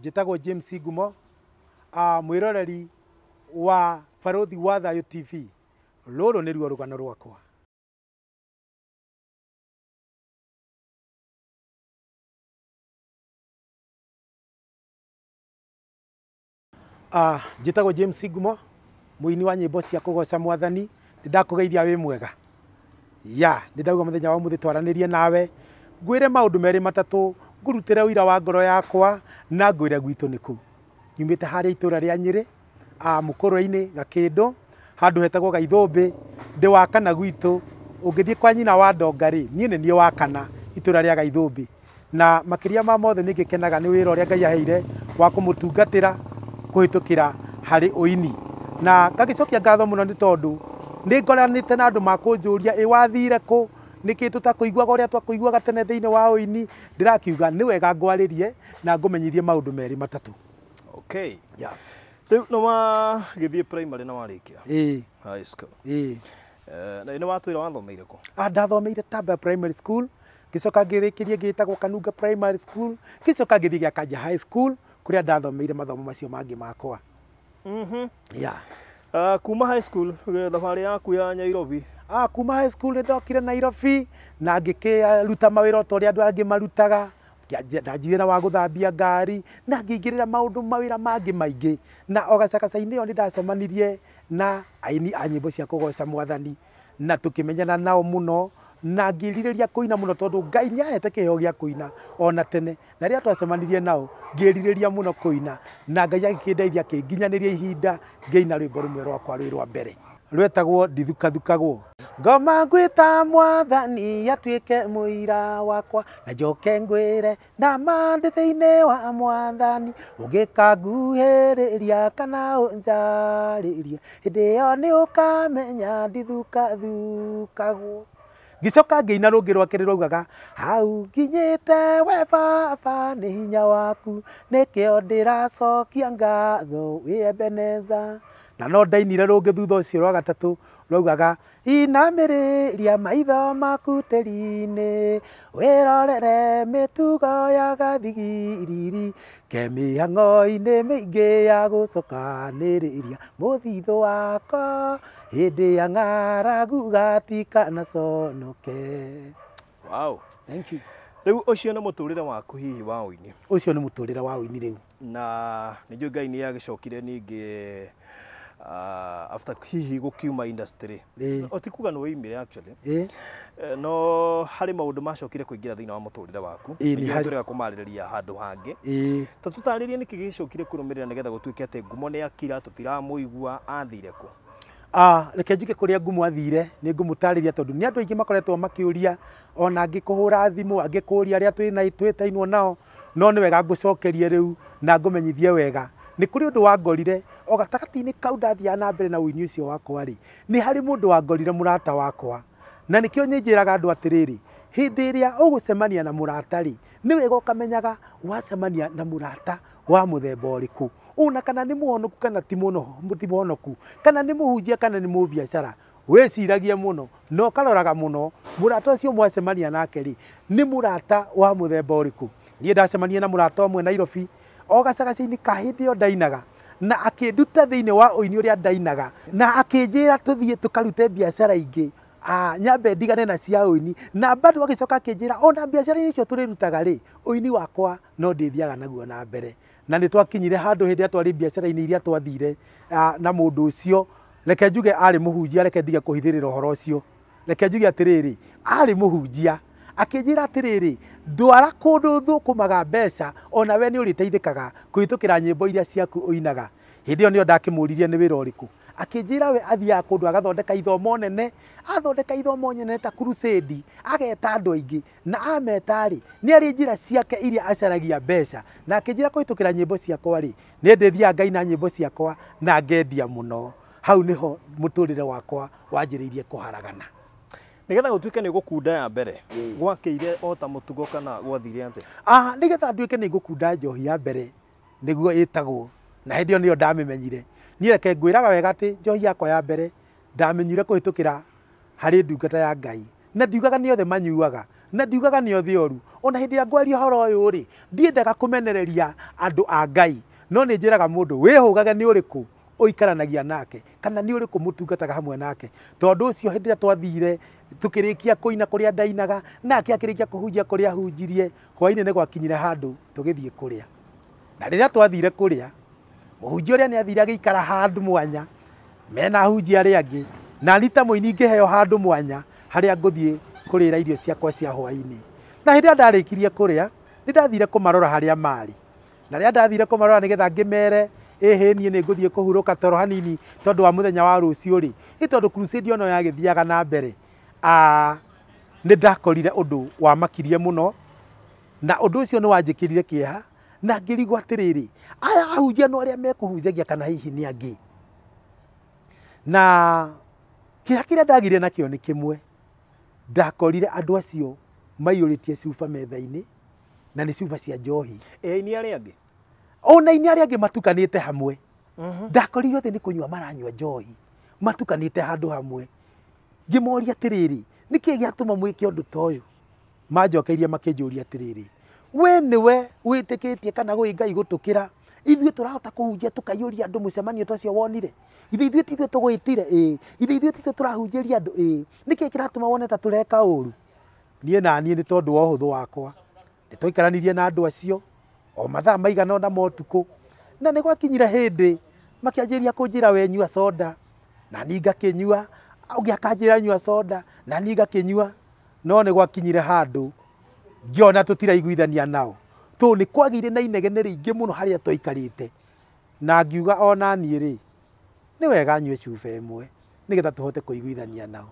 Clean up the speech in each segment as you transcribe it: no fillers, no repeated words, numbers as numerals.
Njĩtagwo James Ngumo, mwĩroreri wa Barũthi wa Thayũ TV. Rũrũ nĩruo rũgano rwakwa. Njĩtagwo James Ngumo, mũini wa nyĩmbo cia kũgoca mwathani. Nĩndakũgeithia wĩ mwega. Ya, nĩndauga mũthenya wa ũmũthĩ twaranĩrie nawe, ngwĩre maũndũ merĩ matatũ, ngũrutĩre ũira wa ngoro yakwa na ngwĩre gwitũ nĩkũ. Nyumĩte harĩa itũra rĩa Nyĩrĩ, Mũkũrwe-inĩ, Gakĩndũ, handũ hetagwo Gaithũmbĩ, ndĩ wa kana gwitũ. Ũngĩthiĩ kwa nyina wa Ndonga rĩ, niĩ nĩ niĩ wa kana itũra rĩa Gaithũmbĩ. Na makĩria ma mothe nĩ ngĩkenaga nĩ wĩra ũrĩa Ngai aheire wa kũmũtungatĩra kũhĩtũkĩra harĩ ũini. Na ngagĩcokia ngatho mũno nĩ tondũ nĩ ngoranĩte na andũ makũnjũria, ĩ wathire kũ? Nĩkĩ tũtakũiguaga ũrĩa twakũiguaga tene thĩinĩ wa ũini? Ndĩrakiuga nĩ wega ngwarĩrie na ngũmenyithie maũndũ merĩ matatũ. Okay. Yeah. Rĩu nĩ wagĩthiĩ primary na warĩkia Ĩĩ. high school. Ĩĩ. Na nĩ watwĩra wathomeire kũ? Ndathomeire Tamba Primary School, ngĩcoka ngĩrĩkĩria ngĩtagwo Kanunga Primary School, ngĩcoka ngĩthiĩ gĩa Kanja High School kũrĩa ndathomeire mathomo macio mangĩ makwa. Yeah. Kuma high school thabarĩ yaku ya Nairobi. Kuma high school nĩ ndokire Nairobi na ngĩkĩruta mawĩra o ta ũrĩa andũ angĩ marutaga. Ndanjire na wa gũthambia ngari na ngĩingĩrĩra maũndũ mawĩra mangĩ maingĩ. Na o gacagaca-inĩ ĩyo nĩ ndacemanirie na aini a nyĩmbo cia kũgoca mwathani na tũkĩmenyana nao mũno na ngĩrirĩria kũina mũno tondũ Ngai nĩ ahete kĩheo gĩa kũina ona tene. Na rĩrĩa twacemanirie nao ngĩrirĩria mũno kũina na Ngai agĩkĩndeithia akĩnginyanĩria ihinda ngĩina rwĩmbo rũmwe rwakwa rwĩ rwa mbere rwetagwo Ndithukathukagwo. Ngoma ngwĩta mwathani atuĩke mũira wakwa na njoke ngwĩre nama ndĩ thĩinĩ wa mwathani ũngĩkanguhĩrĩria kana ũnjarĩrie hĩndĩ ĩyo nĩ ũkamenya ndithukathukagwo. Ngĩcoka ngĩina rũngĩ rwa kerĩ rwaugaga hau nginyĩte we baba nĩ hinya waku nĩkĩo ndĩracokia ngatho wĩ Ebeneza. Na no ndainire rũngĩ thutha ũcio rwa gatatũ rwaugaga inamĩrĩria maitho maku tĩri-inĩ wĩrorere mĩtugo ya gathigiriri ke mĩhang'o-inĩ mĩingĩ ya gũcokanĩrĩria mũthithũ wako hĩndĩ ya ng'aragu gatikanaconoke. Wow. Thank you. Rĩu ũcio nĩ mũtũrĩre waku hihi wa ũini? Ũcio nĩ mũtũrĩre wa ũini rĩu. Na nĩ njũĩ Ngai nĩ agĩcokire ningĩ after hihi gũkiuma industry. Ũtikuga nĩ woimire actually. No harĩ maũndũ macokire kũingĩra thĩinĩ wa mũtũrĩre waku. Nĩ tũrega kũmarĩrĩria handũ hangĩ. Ta tũtarĩrie nĩkĩ gĩcokire kũrũmĩrĩra nĩgetha gũtuĩke atĩ Ngumo nĩ akira tũtiramũigua athire kũ? Reke njuge kũrĩa Ngumo athire nĩ ngũmũtarĩria tondũ nĩ andũ aingĩ makoretwo makĩũria ona angĩ kũhũra thimũ angĩ kũũria arĩa twĩtainwo nao, no nĩ wega ngũcokerie rĩu na ngũmenyithie wega. Nĩ kũrĩ ũndũ wangorire o gatagatĩ-inĩ kau ndathiaga na mbere na ũini ũcio wakwa rĩ, nĩ harĩ mũndũ wangorire mũrata wakwa. Na nĩkĩo niĩ njĩraga andũ atĩrĩrĩ, hĩndĩ ĩrĩa ũgũcemania na mũrata rĩ, nĩ wega ũkamenyaga wacemania na mũrata wa mũthemba ũrĩkũ. Ona kana nĩ mũhonoku kana ti mũhonoku, kana nĩ mũhunjia kana nĩ mũbiacara, wĩciragie mũno na ũkaroraga mũno mũrata ũcio mwacemania nake rĩ, nĩ mũrata wa mũthemba ũrĩkũ. Niĩ ndacemania na mũrata ũmwe Nairobi o gacagaca-inĩ ka hĩndĩ ĩyo ndainaga na akĩnduta thĩinĩ wa ũini ũrĩa ndainaga na akĩnjĩra tũthiĩ tũkarute biacara ingĩ, nyambe ndigane na cia ũini. Na bado agĩcoka akĩnjĩra ona biacara-inĩ icio tũrĩrutaga rĩ, ũini wakwa no ndĩthiaga naguo na mbere. Na nĩ twakinyire handũ hĩndĩ ĩrĩa twarĩ biacara-inĩ iria twathire na mũndũ ũcio, reke njuge arĩ mũhunjia, reke ndige kũhithĩrĩra ũhoro ũcio, reke njuge atĩrĩrĩ, arĩ mũhunjia. Akĩnjĩra atĩrĩrĩ, ndwara kũndũ thũkũmaga mbeca ona we nĩ ũrĩteithĩkaga kũhĩtũkĩra nyĩmbo iria ciaku ũinaga. Hĩndĩ ĩyo nĩyo ndakĩmũririe nĩ wĩra ũrĩkũ. Akĩnjĩra we athiaga kũndũ agathondeka ithomo nene, athondeka ithomo nene ta crusade, ageta andũ aingĩ na ameta rĩ, nĩ arĩ njĩra ciake iria acaragia mbeca. Na akĩnjĩra kũhĩtũkĩra nyĩmbo ciakwa rĩ, nĩ ndĩthiaga ngaina nyĩmbo ciakwa na ngendia mũno. Hau nĩho mũtũrĩre wakwa wanjĩrĩirie kũharagana. Nĩgetha gũtuĩke nĩ gũkunda ya mbere, gwakĩire o ta mũtugo kana gwathire atĩa? Nĩgetha nduĩke nĩ ngũkunda njohi ya mbere nĩguo ĩtagwo, na hĩndĩ ĩyo nĩyo ndamĩmenyire. Niĩ reke ngwĩraga wega atĩ njohi yakwa ya mbere ndamĩnyuire kũhĩtũkĩra harĩ ndungata ya Ngai. Na ndiugaga nĩ othe manyuaga, Na ndiugaga nĩ othe oru. Ona hĩndĩ ĩrĩa ngwaria ũhoro ũyũ rĩ, ndiendaga kũmenereria andũ a Ngai, no nĩ njĩraga mũndũ wĩhũgage nĩ ũrĩkũ ũikaranagia nake kana nĩ ũrĩkũ mũtungataga hamwe nake. Tondũ ũcio hĩndĩ ĩrĩa twathire tukĩrĩkia kũina kũrĩa ndainaga, nake akĩrĩkia kũhunjia kũrĩa ahunjirie, hwainĩ nĩ gwakinyire handũ tũgĩthiĩ kũrĩa. Na rĩrĩa twathire kũrĩa, mũhunjia ũrĩa nĩ athire agĩikara handũ mwanya mena ahunjia arĩa angĩ, na niĩ ta mũini ngĩheo handũ mwanya harĩa ngũthiĩ kũrĩra irio ciakwa cia hwainĩ. Na hĩndĩ ĩrĩa ndarĩkirie kũrĩa, nĩ ndathire kũmarora harĩa marĩ. Na rĩrĩa ndathire kũmarora nĩgetha ngĩmere ĩhĩ niĩ nĩ ngũthiĩ kũhurũka toro hanini tondũ wa mũthenya wa rũciũ rĩ, nĩ tondũ crusade ono yagĩthiaga na mbere, nĩ ndakorire ũndũ wamakirie mũno, na ũndũ ũcio nĩ wanjĩkĩrire kĩeha, na ngĩrigwo atĩrĩrĩ, aya ahunjia no arĩa mekũhunjagia kana hihi nĩ angĩ. Na kĩeha kĩrĩa ndagĩire nakĩo nĩ kĩmwe, ndakorire andũ acio maiyũrĩtie cuba metha-inĩ, na nĩ cuba cia njohi. Aini arĩa angĩ? Ona aini arĩa angĩ matukanĩte hamwe. Ndakorire othe nĩ kũnyua maranyua njohi, matukanĩte handũ hamwe. Ngĩmoria atĩrĩrĩ, nĩkĩĩ gĩatũma mwĩke ũndũ ta ũyũ? Manjokeirie makĩnjũria atĩrĩrĩ, we nĩwe wĩtĩkĩtie kana gwĩ Ngai gũtũkĩra? Ithuĩ tũrahota kũhunjia tũkaiyũria andũ mũcemanio ta ũcio wonire? Ithe ithuĩ ti ithuĩ tũgwĩtire? Ĩĩ. Ithe ithuĩ ti ithuĩ tũrahunjĩria andũ? Ĩĩ. Nĩkĩĩ kĩratũma wone ta tũreka ũru? Niĩ na niĩ nĩ tondũ wa ũhũthũ wakwa, nĩ twaikaranirie na andũ acio o mathaa maigana ũna ma ũtukũ, na nĩ gwakinyire hĩndĩ makĩanjĩrĩria kũnjĩra we nyua soda, na niĩ ngakĩnyua, ũngĩ akanjĩra nyua soda, na niĩ ngakĩnyua. No nĩ gwakinyire handũ ngĩona tũtiraiguithania nao, tondũ nĩ kwagĩire na inegene rĩingĩ mũno harĩa twaikarĩte, na ngiuga ona niĩ rĩ, nĩ wega nyue cuba ĩmwe nĩgetha tũhote kũiguithania nao.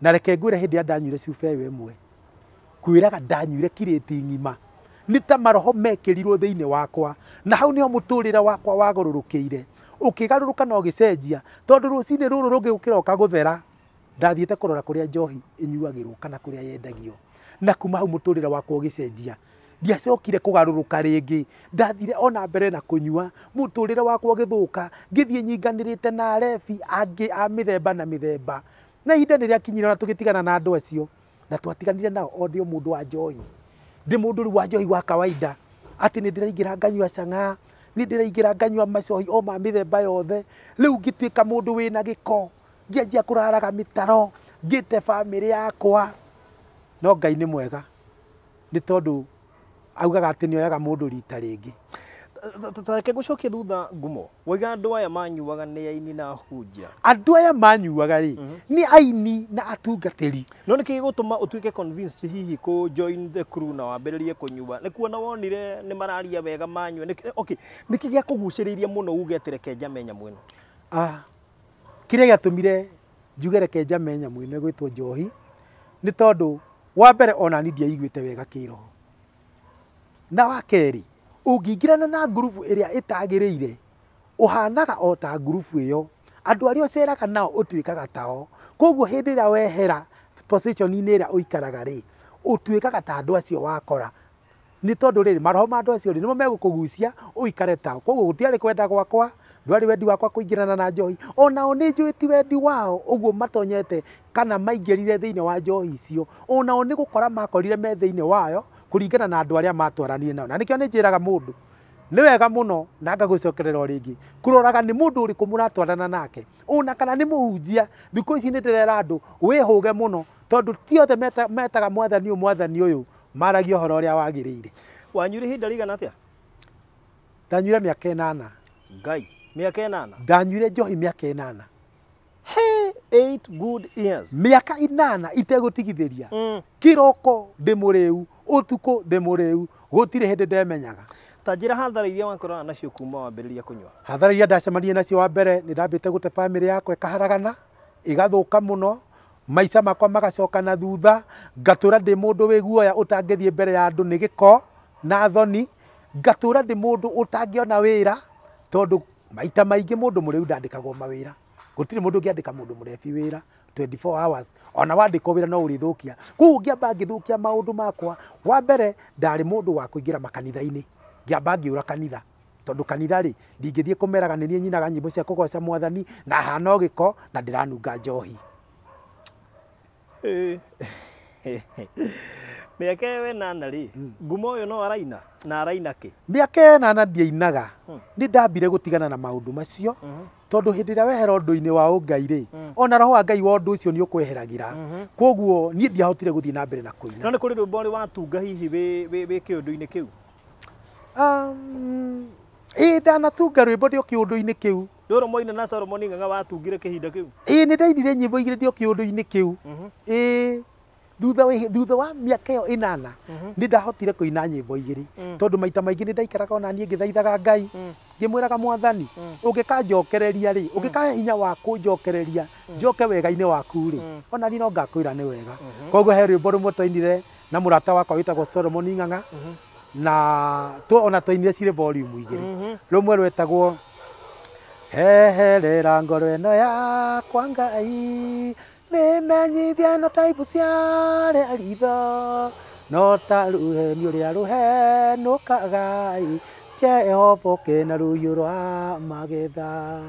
Na reke ngwĩre hĩndĩ ĩrĩa ndanyuire cuba ĩyo ĩmwe, kwĩraga ndanyuire kirĩti ng'ima, nĩ ta maroho mekĩrirwo thĩinĩ wakwa, na hau nĩho mũtũrĩre wakwa wagũrũrũkĩire, ũkĩgarũrũka na ũgĩcenjia, tondũ rũcinĩ rũrũ rũngĩ gũkĩroka gũthera, ndathiĩte kũrora kũrĩa njohi ĩnyuagĩrwo kana kũrĩa yendagio, na kuma hau mũtũrĩre wakwa ũgĩcenjia. Ndiacokire kũgarũrũka rĩngĩ, ndathire ona mbere na kũnyua, mũtũrĩre wakwa ũgĩthũka, ngĩthiĩ nyinganĩrĩte na arebi angĩ a mĩthemba na mĩthemba. Na ihinda nĩ rĩakinyire ona tũgĩtigana na andũ acio, na twatiganire nao o ndĩ o mũndũ wa njohi, ndĩ mũndũ rĩu wa njohi wa kawaida, atĩ nĩ ndĩraingĩra nganyua cang'aa, nĩ ndĩraingĩra nganyua macohi o ma mĩthemba yothe. Rĩu ngĩtuĩka mũndũ wĩna gĩko, ngĩanjia kũraraga mĩtaro, ngĩte bamĩrĩ yakwa. No Ngai nĩ mwega, nĩ tondũ augaga atĩ nĩ oyaga mũndũ rita rĩngĩ. Ta reke ngũcokie thutha ngumo, waiga andũ aya manyuaga nĩ aini na ahunjia. Andũ aya manyuaga rĩ, nĩ aini na atungatĩri. No nĩkĩ gĩgũtũma ũtuĩke convinced hihi kũ join the crew na wambĩrĩrie kũnyua? Nĩ kuona wonire nĩ mararia wega manyua. Okay, nĩkĩ gĩakũgucĩrĩirie mũno uge atĩ reke njame nyamũ ĩno? Kĩrĩa gĩatũmire njuge reke njame nyamũ ĩno ĩgwĩtwo njohi, nĩ tondũ wa mbere ona niĩ ndiaiguĩte wega kĩroho. Na wa kerĩ, ũngĩingĩrana na ngurubu ĩrĩa ĩtagĩrĩire, ũhanaga o ta ngurubu ĩyo. Andũ arĩa ũceraga nao ũtuĩkaga tao. Koguo hĩndĩ ĩrĩa wehera position-inĩ ĩrĩa ũikaraga rĩ, ũtuĩkaga ta andũ acio wakora. Nĩ tondũ rĩrĩ, maroho ma andũ acio rĩ, nĩmo megũkũgucia ũikare tao. Koguo gũtiarĩ kwenda gwakwa, ndwarĩ wendi wakwa kũingĩrana na njohi. Onao nĩ njũĩ ti wendi wao, ũguo matonyete kana maingĩrire thĩinĩ wa njohi icio. Onao nĩ gũkora makorire me thĩinĩ wayo, kũringana na andũ arĩa matwaranire nao. Na nĩkĩo nĩ njĩraga mũndũ, nĩ wega mũno na ngagũcokerera o rĩngĩ, kũroraga nĩ mũndũ ũrĩkũ mũratwarana nake, ona kana nĩ mũhunjia. Thikũ ici nĩ ndĩrera andũ wĩhũge mũno, tondũ ti othe metaga mwathani ũyũ mwathani ũyũ, maragia ũhoro ũrĩa wagĩrĩire. Wanyuire ihinda rĩigana atĩa? Ndanyuire mĩaka 8. Ngai, mĩaka 8? Ndanyuire njohi mĩaka 8. Hey, 8 good years. Mĩaka 8 itegũtigithĩria. Kĩroko ndĩ mũrĩu, ũtukũ ndĩ mũrĩu, gũtirĩ hĩndĩ ndemenyaga. Ta njĩra hathara iria wakorana nacio kuma wambĩrĩria kũnyua. Hathara iria ndacemanirie nacio wa mbere, nĩ ndambĩte gũte bamĩrĩ yakwa ĩkaharagana, ĩgathũka mũno, maica makwa magacoka na thutha, ngatũra ndĩ mũndũ wĩ guoya ũtangĩthiĩ mbere ya andũ nĩ gĩko na thoni, ngatũra ndĩ mũndũ ũtangĩona wĩra, tondũ maita maingĩ mũndũ mũrĩu ndandĩkagwo mawĩra. Gũtirĩ mũndũ ũngĩandĩka mũndũ mũrebi wĩra 24 hours, ona wandĩkwo wĩra no ũrĩthũkia. Koguo ngĩamba ngĩthũkia maũndũ makwa. Wa mbere ndarĩ mũndũ wa kũingĩra makanitha-inĩ, ngĩamba ngĩũra kanitha, tondũ kanitha rĩ, ndingĩthiĩ kũmeraga nĩ niĩ nyinaga nyĩmbo cia kũgoca mwathani, na hana o gĩko na ndĩranunga njohi. Mĩaka ĩyo ĩnana rĩ, ngumo ũyũ no araina na araina kĩ? Mĩaka ĩnana ndiainaga, nĩ ndambire gũtigana na maũndũ macio, tondũ hĩndĩ ĩrĩa wehera ũndũ-inĩ wa ũngai rĩ, ona roho wa Ngai wa ũndũ ũcio nĩ ũkweheragĩra. Koguo niĩ ndiahotire gũthiĩ na mbere na kũina. No nĩ kũrĩ rwĩmbo rĩ watunga hihi wĩ kĩũndũ-inĩ kĩu? Ĩĩ ndanatunga rwĩmbo ndĩ o kĩũndũ-inĩ kĩu. Rũrũ mwaina na Solomon Ng'ang'a watungire kĩhinda kĩu? Ĩĩ nĩ ndainire nyĩmbo igĩrĩ ndĩ o kĩũndũ-inĩ kĩu. Ĩĩ thutha wa mĩaka ĩyo ĩnana nĩ ndahotire kũina nyĩmbo igĩrĩ, tondũ maita maingĩ nĩ ndaikaraga ona niĩ ngĩthaithaga Ngai, ngĩmwĩraga Mwathani, ũngĩkanjokereria rĩ, ũngĩkahe hinya wa kũnjokereria njoke wega-inĩ waku rĩ, ona niĩ no ngakwĩra nĩ wega. Koguo he rwĩmbo rũmwe twainire na mũrata wakwa wĩtagwo Solomon Ng'ang'a, na ona twainire cirĩ volume igĩrĩ. Rũmwe rwetagwo Heherera ngoro ĩno yakwa Ngai, mĩmenyithia no ta ibu cia ritho, no ta rũheni ũrĩa rũhenũkaga, Jehova ũke na rũhiũ rwa magetha.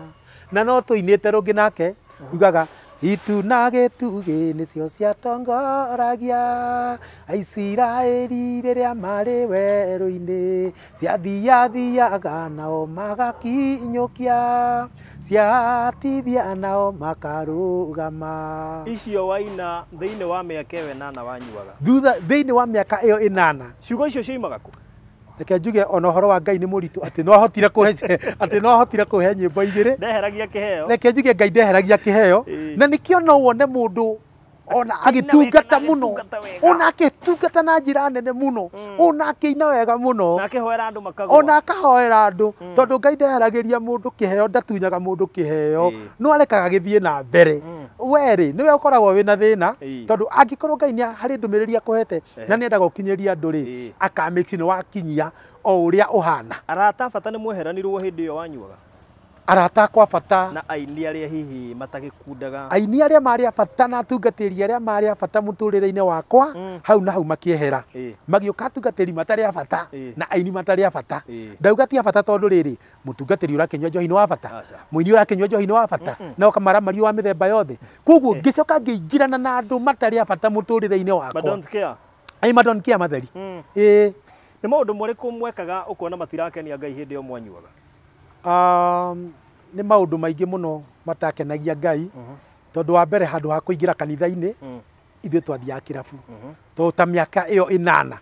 Na no tũinĩte rũngĩ nake ugaga itu na gĩtugĩ nĩcio ciatongoragia Aisiraeli rĩrĩa marĩ werũ-inĩ, ciathiathiaga nao magakinyũkia, ciatithia nao makarũgama. Icio waina thĩinĩ wa mĩaka ĩyo ĩnana wanyuaga? Thutha thĩinĩ wa mĩaka ĩyo ĩnana. Ciugo icio cioimaga kũ? Reke njuge ona ũhoro wa Ngai nĩ mũritũ, atĩ no ahotire kũhe atĩ no ahotire kũhe nyĩmbo igĩrĩ. Ndeheragia kĩheo. Reke njuge Ngai ndeheragia kĩheo. Na nĩkĩo no wone mũndũ ona agĩtungata mũno, ona akĩtungata na njĩra nene mũno, ona akĩina wega mũno, na akĩhoera andũ makagũa, ona akahoera andũ, tondũ Ngai ndeheragĩria mũndũ kĩheo, ndatunyaga mũndũ kĩheo, no arekaga gĩthiĩ na mbere. We rĩ, nĩwe ũkoragwo wĩna thĩna, tondũ angĩkorwo Ngai nĩ harĩ ndũmĩrĩri akũhete na nĩendaga ũkinyĩrie andũ rĩ, akamake nĩ wakinyia o ũrĩa ũhana. Arata bata nĩ mweheranirwo hĩndĩ ĩyo wanyuaga? Arata akwa bata na aini arĩa hihi matagĩkundaga, aini arĩa marĩ a bata na atungatĩri arĩa marĩ a bata mũtũrĩre-inĩ wakwa, hau na hau makĩehera, magĩũka atungatĩri matarĩ a bata na aini matarĩ a bata. Ndauga ti a bata tondũ rĩrĩ, mũtungatĩri ũrakĩnyua njohi nĩ wa bata, mũini ũrakĩnyua njohi nĩ wa bata, na ũkamaramario wa mĩthemba yothe. Koguo ngĩcoka ngĩingĩrana na andũ matarĩ a bata mũtũrĩre-inĩ wakwa. Don't care. Ai ma don't care matheri. Nĩ maũndũ marĩkũ mwekaga ũkona matirakenia Ngai hĩndĩ ĩyo mwanyuaga? Nĩ maũndũ maingĩ mũno matakenagia Ngai, tondũ wa mbere handũ ha kũingĩra kanitha-inĩ ithuĩ twathiaga kĩrabu, tondũ ta mĩaka ĩyo ĩnana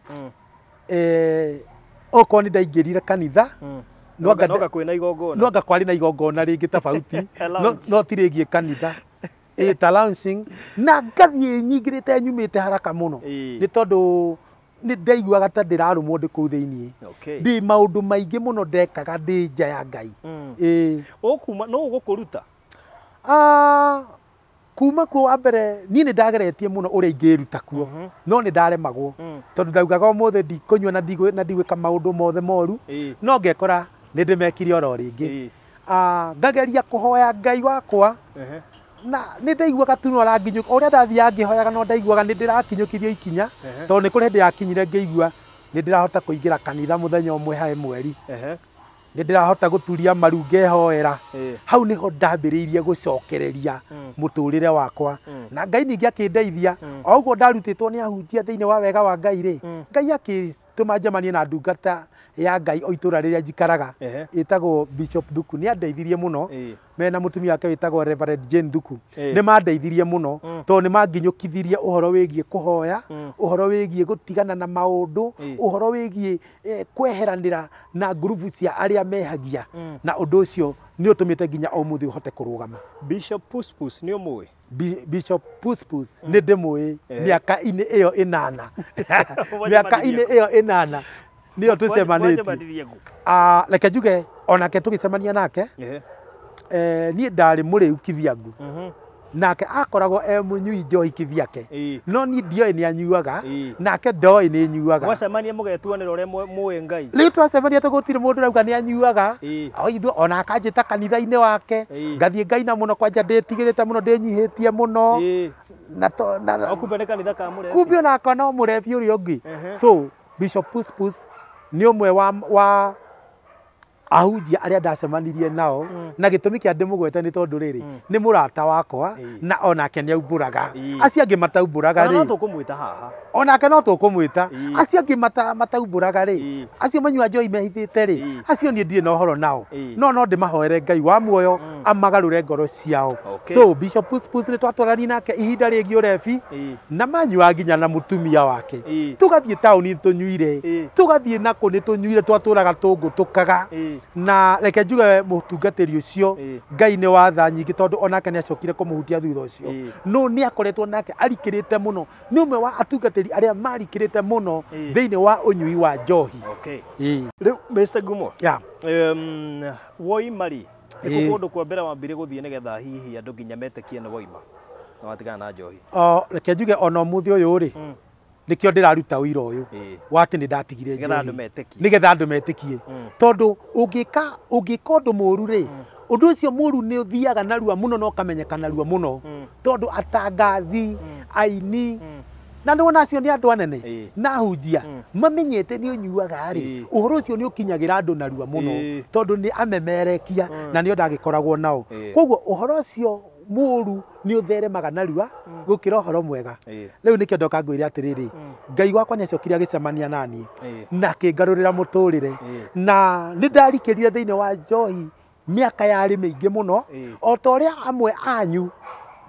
okorwo nĩ ndaingĩrire kanitha, no anga kwĩna igongona, no anga kwarĩ na igongona rĩngĩ tofauti, no ti rĩgiĩ kanitha, ta launching, na ngathiĩ nyingĩrĩte nyumĩte haraka mũno, nĩ tondũ nĩ ndaiguaga ta ndĩrarũmwo ndĩ kũu thĩiniĩ. Ndĩ maũndũ maingĩ mũno ndekaga ndĩ nja ya Ngai. Ũkuma no ũgũkũruta? Kuma kuo wa mbere niĩ nĩ ndageretie mũno ũrĩa ingĩruta kuo, no nĩ ndaremagwo, tondũ ndaugaga ũmũthĩ ndikũnyua na ndigwĩka maũndũ mothe moru, no ngekora nĩ ndĩmekire oro rĩngĩ. Ngageria kũhoya Ngai wakwa, na nĩ ndaiguaga tu no aranginyũka, ũrĩa ndathiaga ngĩhoyaga no ndaiguaga nĩ ndĩrakinyũkithio ikinya, tondũ nĩ kũrĩ hĩndĩ yakinyire ngĩigua nĩ ndĩrahota kũingĩra kanitha mũthenya ũmwe hae mweri, nĩ ndĩrahota gũturia maru ngehoera. Hau nĩho ndambĩrĩirie gũcokereria mũtũrĩre wakwa, na Ngai ningĩ akĩndeithia. O ũguo ndarutĩtwo nĩ ahunjia thĩinĩ wa wega wa Ngai rĩ, Ngai akĩtũma njemanie na ndungata ya Ngai o itũra rĩrĩa njikaraga, ĩtagwo Bishop Thuku. Nĩ andeithirie mũno, mena mũtumia wake wĩtagwo Reverend Jane Thuku. Nĩ mandeithirie mũno, tondũ nĩ manginyũkithirie ũhoro wĩgiĩ kũhoya, ũhoro wĩgiĩ gũtigana na maũndũ, ũhoro wĩgiĩ kweheranĩra na ngurubu cia arĩa mehagia, na ũndũ ũcio nĩ ũtũmĩte nginya ũmũthĩ ũhote kũrũgama. Bishop Puspus nĩ ũmũĩ? Bishop Puspus nĩ ndĩmũĩ mĩaka-inĩ ĩyo ĩnana. Mĩaka-inĩ ĩyo ĩnana nĩyo tũcemanĩtie. Reke njuge onake tũgĩcemania nake, niĩ ndarĩ mũrĩu kĩthiangu, nake akoragwo e mũnyui njohi kĩthiake, no niĩ ndioĩ nĩ anyuaga, nake ndoĩ nĩ nyuaga. Mwacemania mũgetuanĩra ũrĩa mũĩ Ngai. Rĩu twacemania tũgũtirĩ mũndũ ũrauga nĩ anyuaga, ithuĩ ona akanjĩta kanitha-inĩ wake, ngathiĩ ngaina mũno, kwanja ndĩtigĩrĩte mũno, ndĩnyihĩtie mũno, na kumbe nĩ kanitha ka mũrebi, kumbe onakwa no mũrebi ũrĩa ũngĩ. So Bishop Puspus nĩ ũmwe wa Ahunjia arĩa ndacemanirie nao na gĩtũmi kĩa ndĩmũgwete nĩ tondũ rĩrĩ nĩ mũrata wakwa na onake nĩ aumbũraga. Acio angĩ mataumbũraga rĩ, no tũkũmwĩta haha, onake no tũkũmwĩta. Acio angĩ mataumbũraga rĩ, acio manyua njohi mehithĩte rĩ, acio niĩ ndirĩ na ũhoro nao, no ndĩmahoere Ngai wa muoyo amagarũre ngoro ciao. So Bishop Puspus nĩ twatwarani nake ihinda rĩgiĩ ũrebi na manyua nginya na mũtumia wake, tũgathiĩ taũni tũnyuire, tũgathiĩ nakũ nĩ tũnyuire, twatũraga tũngũtũkaga. Na reke njuge mũtungatĩri ũcio Ngai nĩ wa tha nyingĩ tondũ onake nĩ acokire kũmũhutia thutha ũcio, no nĩ akoretwo nake arikĩrĩte mũno, nĩ ũmwe wa atungatĩri arĩa marikĩrĩte mũno thĩinĩ wa ũnyui wa njohi. Rĩu Mr. Ngumo, woima rĩ, nĩ kũndũ kwa mbere wambire gũthiĩ nĩgetha hihi andũ nginya metĩkie nĩ woima na watigana na njohi? Reke njuge ona ũmũthĩ ũyũ rĩ, nĩkĩo ndĩraruta ũira ũyũ wa atĩ nĩ ndatigire njohi nĩgetha andũ metĩkie, tondũ ũngĩka ũndũ mũũru rĩ, ũndũ ũcio mũũru nĩ ũthiaga narua mũno na ũkamenyeka narua mũno, tondũ atangathi, aini, na nĩ wona acio nĩ andũ anene na ahunjia mamenyete nĩ ũnyuaga rĩ, ũhoro ũcio nĩ ũkinyagĩra andũ narua mũno tondũ nĩ amemerekia na nĩo ndagĩkoragwo nao. Koguo ũhoro ũcio mũũru nĩ ũtheremaga narua gũkĩra ũhoro mwega. Rĩu nĩkĩo ndoka ngwĩre atĩrĩrĩ, Ngai wakwa nĩ acokire agĩcemania naniĩ na akĩngarũrĩra mũtũrĩre, na nĩ ndarikĩrire thĩinĩ wa njohi mĩaka yarĩ mĩingĩ mũno, o ta ũrĩa amwe anyu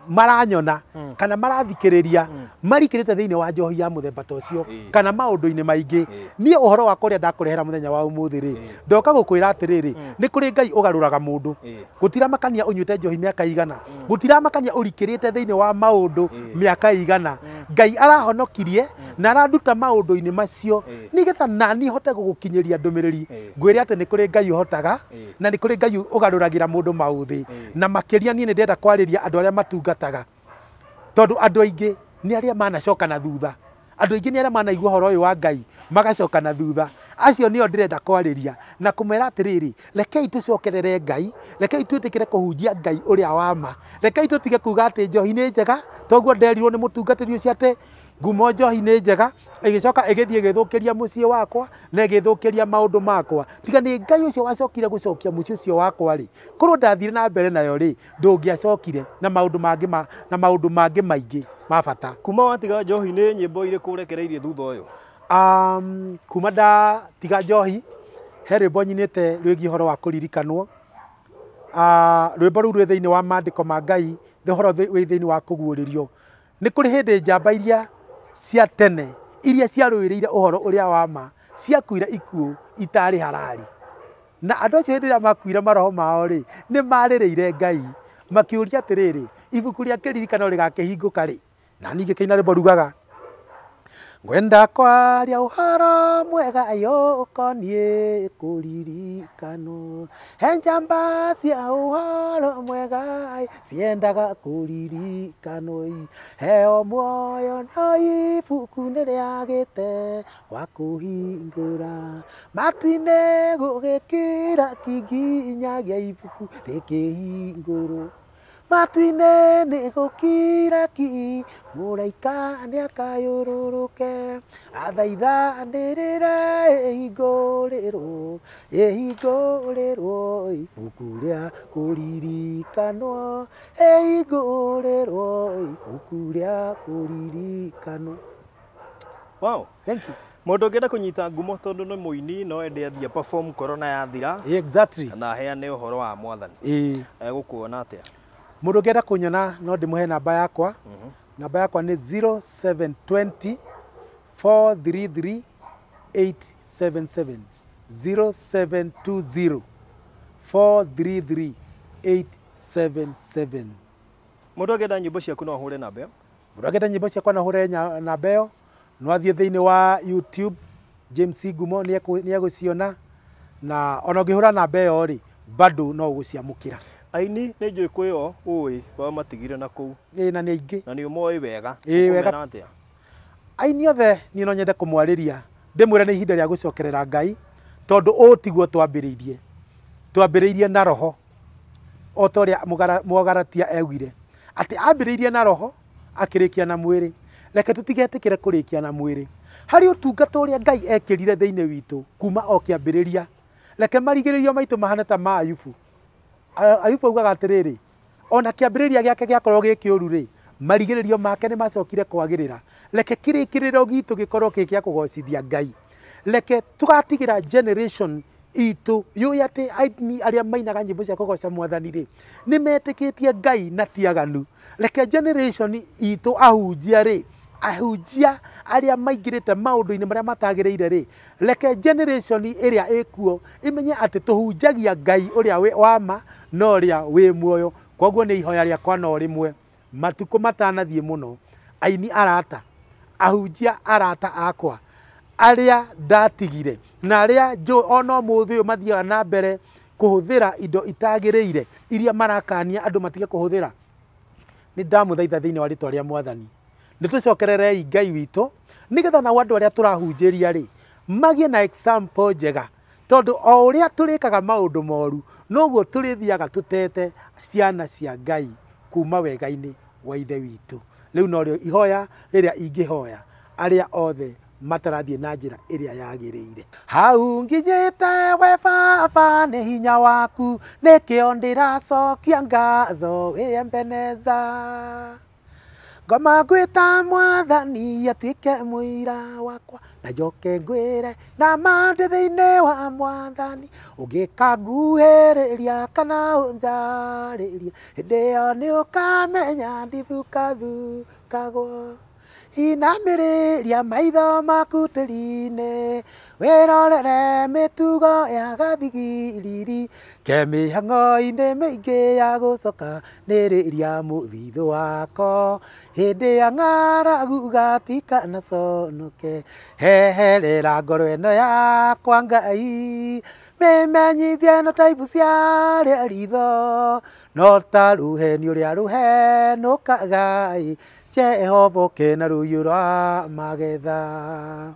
maranyona kana marathikĩrĩria marikĩrĩte thĩinĩ wa njohi ya mũthemba ta ũcio kana maũndũ-inĩ maingĩ. Niĩ ũhoro wakwa ũrĩa ndakũrehera mũthenya wa ũmũthĩ rĩ, ndoka gũkwĩra atĩrĩrĩ, nĩ kũrĩ Ngai ũgarũraga mũndũ. Gũtiramakania ũnyuĩte njohi mĩaka igana, gũtiramakania ũrikĩrĩte thĩinĩ wa maũndũ mĩaka igana, Ngai arahonokirie na aranduta maũndũ-inĩ macio nĩgetha nani hote gũgũkinyĩria ndũmĩrĩri ngwĩre atĩ nĩ kũrĩ Ngai ũhotaga na nĩ kũrĩ Ngai ũgarũragĩra mũndũ maũthĩ. Na makĩria niĩ nĩ ndĩrenda kwarĩria andũ arĩa matungataga, tondũ andũ aingĩ nĩ arĩa manacoka na thutha, andũ aingĩ nĩ arĩa manaigua ũhoro ũyũ wa Ngai magacoka na thutha. Acio nĩo ndĩrenda kwarĩria na kũmera atĩrĩrĩ, rekei tũcokerere Ngai, rekei twĩtĩkĩre kũhunjia Ngai ũrĩa wa ma, rekei tũtige kuga atĩ njohi nĩ njega, toguo nderirwo nĩ mũtungatĩri ũcio atĩ Ngumo njohi nĩ njega, ĩgĩcoka ĩgĩthiĩ ĩgĩthũkĩria mũciĩ wakwa na ĩgĩthũkĩria maũndũ makwa. Tiga nĩ Ngai ũcio wacokire gũcokia mũciĩ ũcio wakwa rĩ, korwo ndathire na mbere nayo rĩ, ndũngĩacokire na maũndũ mangĩ na maũndũ mangĩ maingĩ ma bata. Kuma watiga njohi nĩ nyĩmbo irĩkũ ũrekereirie thutha ũyũ? Kuma ndatiga njohi he rwĩmbo nyinĩte rwĩgiĩ ũhoro wa kũririkanwo. Rwĩmbo rũu rwĩ thĩinĩ wa maandĩko ma Ngai, ũhoro wĩ thĩinĩ wa kũguũrĩrio. Nĩ kũrĩ hĩndĩ njamba iria cia tene iria ciarũĩrĩire ũhoro ũrĩa wa ma ciakuire ikuũ itarĩ harari, na andũ acio hĩndĩ ĩrĩa makuire maroho mao rĩ, nĩ marĩrĩire Ngai makĩũria atĩrĩrĩ, ibuku rĩa kĩririkano rĩgakĩhingũka rĩ? Na niĩ ngĩkĩina rwĩmbo rugaga, ngwenda kwaria ũhoro mwega yo ũkoniĩ kũririkanwo, he njamba cia ũhoro mwega ciendaga kũririkanwo, heo muoyo no ibuku nĩ rĩagĩte wa kũhingũra, matu-inĩ gũgĩkira kinginyagia ibuku rĩkĩhingũrwo, matu-inĩ nĩ gũkira ki, mũraika nĩ akayũrũrũke, athaithanĩrĩre ĩhingũrĩrwo, ĩhingũrĩrwo ibuku rĩa kũririkanwo, ĩhingũrĩrwo ibuku rĩa kũririkanwo. Wow. Thank you. Mũndũ ũngĩenda kũnyita Ngumo tondũ nĩ mũini no ende athiĩ perform corona yathira. Exactly. Na aheane ũhoro wa mwathani. Egũkuona atĩa? Mũndũ ũngĩenda kũnyona no ndĩmũhe namba yakwa. Namba yakwa nĩ 0720 433 877. 0720 433 877. Mũndũ angĩenda nyĩmbo ciaku no ahũre namba ĩyo? Mũndũ angĩenda nyĩmbo ciakwa no ahũre namba ĩyo, no athiĩ thĩinĩ wa YouTube James Ngumo nĩ egũciona, na ona ũngĩhũra namba ĩyo rĩ, bado no ũgũciamũkĩra. Aini nĩ njũĩ kwĩo ũĩ wamatigire na kũu. Ĩĩ, na nĩ aingĩ. Na nĩ ũmoĩ wega. Ĩĩ, wega. Aini othe niĩ no nyende kũmwarĩria ndĩmwĩre nĩ ihinda rĩa gũcokerera Ngai, tondũ ũũ tiguo twambĩrĩirie. Twambĩrĩirie na roho o ta ũrĩa Mũgalatia augire atĩ ambĩrĩirie na roho akĩrĩkia na mwĩrĩ. Reke tũtigetĩkĩre kũrĩkia na mwĩrĩ. Harĩ ũtungata ũrĩa Ngai ekĩrire thĩinĩ witũ kuma o kĩambĩrĩria, Reke marigĩrĩrio maitũ mahane ta ma Ayubu. Ayubu augaga atĩrĩrĩ, ona kĩambĩrĩria gĩake gĩakorwo gĩ kĩũru rĩ, marigĩrĩrio make nĩ macokire kwagĩrĩra. Reke kĩrĩkĩrĩro gitũ gĩkorwo kĩ gĩa kũgocithia Ngai. Reke tũgatigĩra generation itũ yũĩ atĩ aini arĩa mainaga nyĩmbo cia kũgoca mwathani rĩ, nĩ metĩkĩtie Ngai na ti aganu. Reke generation itũ ahunjia rĩ, ahunjia arĩa maingĩrĩte maũndũ-inĩ marĩa matagĩrĩire rĩ, reke generation ĩrĩa ĩkuo ĩmenye atĩ tũhunjagia Ngai ũrĩa wa ma na ũrĩa wĩ muoyo. Koguo nĩ ihoya rĩakwa no rĩmwe, matukũ matanathiĩ mũno, aini arata, ahunjia arata akwa arĩa ndatigire na arĩa ona ũmũthĩ ũyũ mathiaga na mbere kũhũthĩra indo itagĩrĩire iria marakania andũ matige kũhũthĩra, nĩ ndamũthaitha thĩinĩ wa rĩtwa rĩa mwathani, nĩ tũcokererei Ngai witũ nĩgetha nao andũ arĩa tũrahunjĩria rĩ magĩe na example njega, tondũ o ũrĩa tũrĩkaga maũndũ moru noguo tũrĩthiaga tũtete ciana cia Ngai kuma wega-inĩ wa ithe witũ. Rĩu norĩo ihoya rĩrĩa ingĩhoya arĩa othe matarathiĩ na njĩra ĩrĩa yagĩrĩire. Hau nginyĩte we Baba nĩ hinya waku, nĩkĩo ndĩracokia ngatho wĩ Ebeneza. Ngoma ngwĩta mwathani atuĩke mũira wakwa, na njoke ngwĩre na ma ndĩ thĩinĩ wa mwathani, ũngĩkanguhĩrĩria kana ũnjarĩrie, hĩndĩ ĩyo nĩ ũkamenya ndithukathukagwo. Inamĩrĩria maitho maku tĩri-inĩ, wĩrorere mĩtugo ya gathigiriri, ke mĩhang'o-inĩ mĩingĩ ya gũcokanĩrĩria mũthithũ wako, hĩndĩ ya ng'aragu gatikanaconoke. Heherera ngoro ĩno yakwa Ngai, mĩmenyithie no ta ibu cia rĩa ritho, no ta rũheni ũrĩa rũhenũkaga ĩ, Jehova oke na rũhiũ rwa magetha.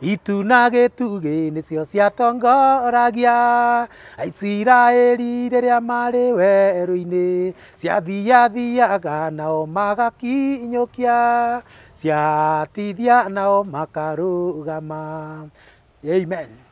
Itu na gĩtugĩ nĩcio ciatongoragia Aisiraeli rĩrĩa marĩ werũ-inĩ, ciathiathiaga nao magakinyũkia, ciatithia nao makarũgama. Amen.